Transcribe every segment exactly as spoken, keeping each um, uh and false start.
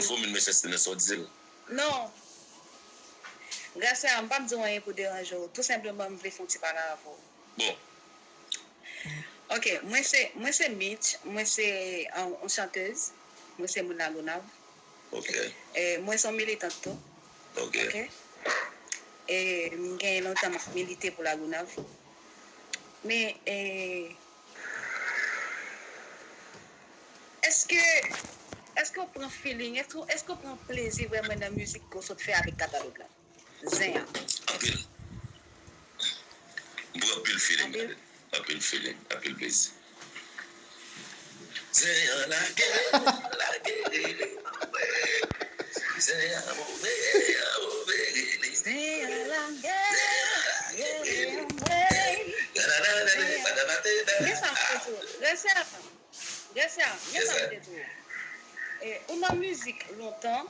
Komin Mechèste nan sa w di l. Non. Gracia, m p ap di w anyen pou deranje w. Tou senpleman, m vle fè yon ti pale avè w. Bon. Ok, mwen se, mwen se Mitch, mwen se yon, yon chantèz, mwen se moun Lagonav. Ok. E, mwen se yon militant tou. Ok. Ok. E, m gen lontan m ap milite pou Lagonav. Men, e, èske, èske w pran feeling, èske, èske w pran plezi vrèman nan mizik ke w sot fè avèk katalòg la? Zen an. Anpil. M pran anpil feeling. Anpil? Anpil feeling, anpil plezi. Zen an lage, lage rele anmwe. Zen an move, an move rele. Zen an lage, lage rele anmwe. Zen an lage, lage rele anmwe. Gen sa m te di w. Gracia, Gracia, gen sa m te di w. E, ou nan mizik lontan.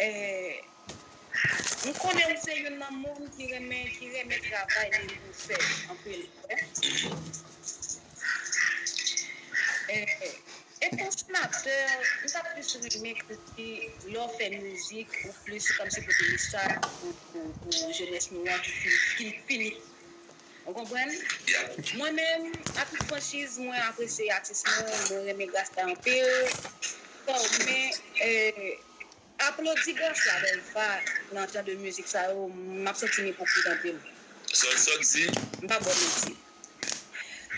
E, m konnen ou se youn nan moun ki renmen, ki renmen travay li, li fè anpil. E, etan senatè, m ta plis renmen kòmsi lè w fè mizik, ou plis kòmsi pote mesaj pou, pou, pou jenès nou an ki fin, ki fini. Ou konprann? Mwen menm, an tout franchiz, mwen apresye atis mwen, mwen renmen Gracia anpil. So, men, e, aplodi Gracia Delva nan jan de mizik sa yo, m ap santi m ipokrit anpil. Sa, sa w di? M pa ba w manti.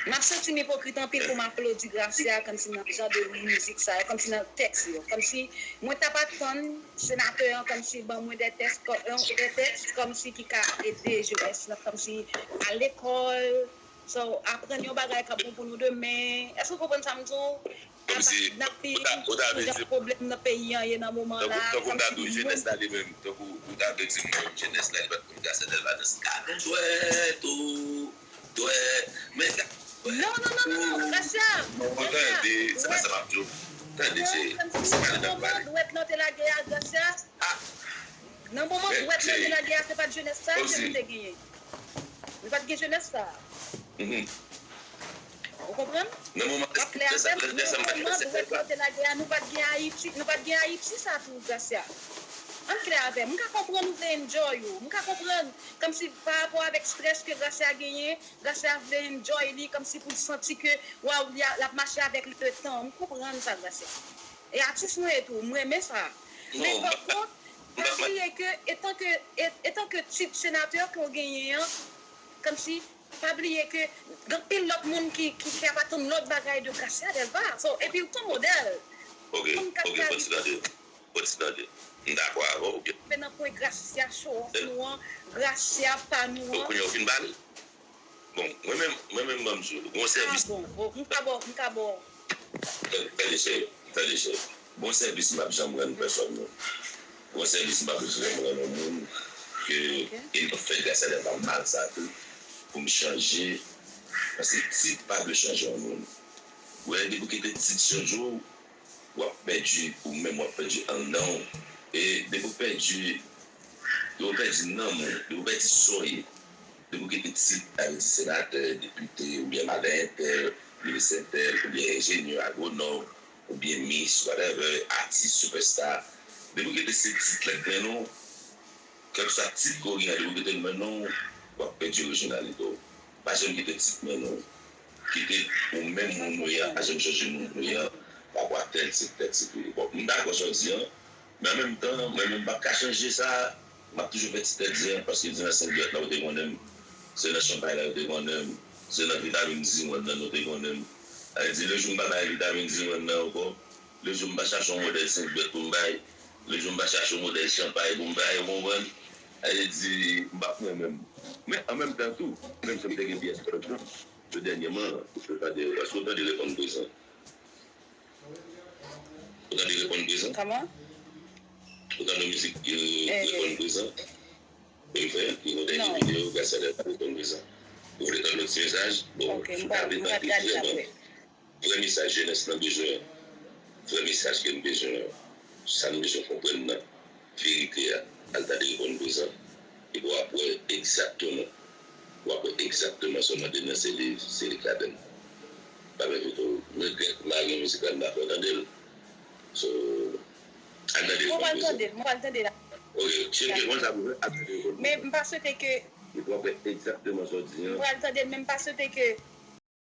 M ap santi m ipokrit anpil pou m aplodi Gracia, kòmsi nan jan de mizik sa yo, kòmsi nan tèks yo, kòmsi mwen t ap atann senatè an kòmsi ban mwen de tèks, kò- yon, de tèks kòmsi ki ka ede jenès lan, kòmsi al lekòl, so, aprann yon bagay k ap bon pou nou demen. Èske w konprann sa m di w? Kòmsi, kidnaping, ou ta, ou ta vle di, jan pwoblèm nan peyi an ye nan moman la, tankou, tankou m ta di w, kòmsi jenès la li menm, tankou ou ta vle di m menm, jenès la li pa t konn Gracia Delva nan sa. Gad yon dwèt ou, dwèt, men gad. Non, non, non, non, non, Gracia, non, Gracia, tande, se pa sa m ap di w. Tande, cheri, se pa li n ap pale. Dwèt lan te lage a, Gracia. Nan moman dwèt lan te lage a, se pa t jenès sa a ke nou te genyen. Nou pa t gen jenès sa a. Ou konprann? M ap klè avè w, nan moman dwèt lan te lage a, nou pa t gen Ayiti, nou pa t gen Ayiti sa tou, Gracia. Ann klè avè m, m ka konprann ou vle enjoy ou, m ka konprann, kòmsi pa rapò avèk strès ke Gracia genyen, Gracia vle enjoy li, kòmsi pou l santi ke, waw, li a- l ap mache avèk letan, m konprann sa, Gracia. E atis mwen ye tou, m renmen sa. Men pa kont, pa bliye ke etan ke, e- etan ke tit senatè ke w genyen an, kòmsi, pa bliye ke gen anpil lòt moun ki, ki, ki ap atann lòt bagay de Gracia Delva. So, epi w se yon modèl. Ok, ok, fò ti tande. Fò ti tande. M dakò avè w, ok. Men nan pwen Gracia show off nou an, Gracia pa nou an. Kounye a w fin pale? Bon, mwen menm, mwen menm, ban m di w, gon sèvis. Ah bon, bon, m ka ba w, m ka ba w. Tande, tande, cheri, tande, cheri. Gon sèvis m p ap janm rann pèsòn, non. Gon sèvis m p ap janm rann yon moun ke, e m p ap fè Gracia Delva mal sa tou, pou m chanje. Paske tit pa dwe chanje yon moun. Ou wè, depi w kite tit chanje w, w ap pèdi ou menm, w ap pèdi anndan w. E depi w pèdi, depi w pèdi nanm ou, depi w pèdi sa w ye, depi w kite tit, sa vle di senatè, depite, oubyen madan entèl, minis entèl, oubyen enjenyè, agwonòm, oubyen mis, whatever, atis, sipèsta, depi w kite se tit la k mennen w, kèlkeswa tit ke w gen an, depi w kite l mennen w, w ap pèdi orijinalite w. Pa janm kite tit mennen w. Kite ou menm moun ou ye a, pa janm chanje moun ou ye a, pa rapò a tèl tit, tèl tit ou ye. Bon, m dakò sa w di an, men an menm tan, mwen menm m p ap ka chanje sa, m ap toujou fè ti tèt zen an, paske se nan senk dwèt la yo te konnen m, se nan chanpay la yo te konnen m, se nan vitamin ziwonn nan yo te konnen m. Sa vle di, le jou m pa bay vitamin ziwonn nan ankò, le jou m pa chache yon modèl senk dwèt pou m bay, le jou m pa chache yon modèl chanpay pou m bay, ou konprann? Sa vle di, m p ap pran menm. Men an menm tan tou, menm si m te gen pyès lòt jan, yo dènyèman, ou tande, èske w tande Reponn Prezan? Ou tande Reponn Prezan? Kòman? Ou tande mizik, euh, Reponn Prezan? Li fè, li gon dènye videyo, Gracia Delva, Reponn Prezan. Ou vle tande yon ti mesaj? Bon, ok, m pa, m pral gade l apre. Vrè mesaj jenès lan bezwen an. Vrè mesaj ke n bezwen an. Sa n bezwen konprann nan. Verite a. Al tande Reponn Prezan. Epi w ap wè egzakteman. W ap wè egzakteman sa w tande nan se li, se li k ladann. Pa m envite w. M regrèt m pa gen mizik la, m pa fè w tande l. So, Mwen pral tande l, mwen pral tande l. Ok, si l gen konn sa pou fè, ap tande l konn. Men m pa swete ke Li pran egzakteman sa w di m an. Pral tande l, men m pa swete ke